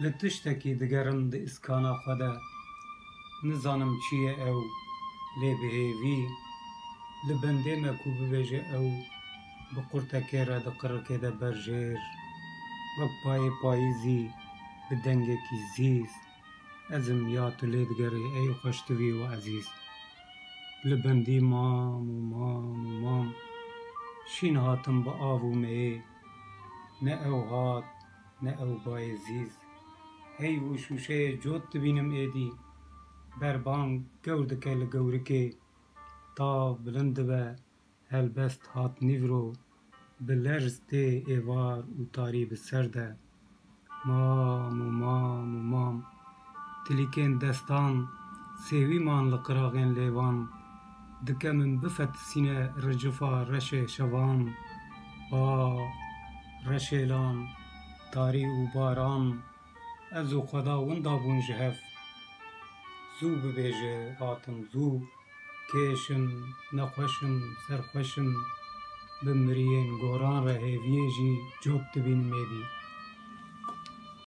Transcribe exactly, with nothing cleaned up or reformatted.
Li tiştekî digerim di îskana xwe de. Nizanim çi ye ew, lê bi hêvî li bendê me ku bibêje ew, bi qurtekê re di qirikê de berjêr, wek payê payîzî bi dengekî zîz. Ez im ya tu lê digerî ey xweştivî û ezîz. Li bendî mam û mam û mam şîn hatim bi av û meyê. Ne ew hat, ne ew bayê zîz. Heyv û şûşeyê cot dibînim êdî. Berbang gewr dike li gewrikê. Tav bilind dibe, helbest hat nîvro. Bi lerz tê êvar û tarî bi ser de. Mam û mam û mam. Tilîkên destan sêwî man li qiraxên lêvan. Dike min bifetisîne ricifa reşê şevan. Ba, reşêlan, tarî û baran. Ez û Xweda winda bûn ji hev. Zû bibêje, hatim zû. Kêş im, nexweş im, serxweş im. Bi miriyên goran re hêviyê jî cot dibînim êdî.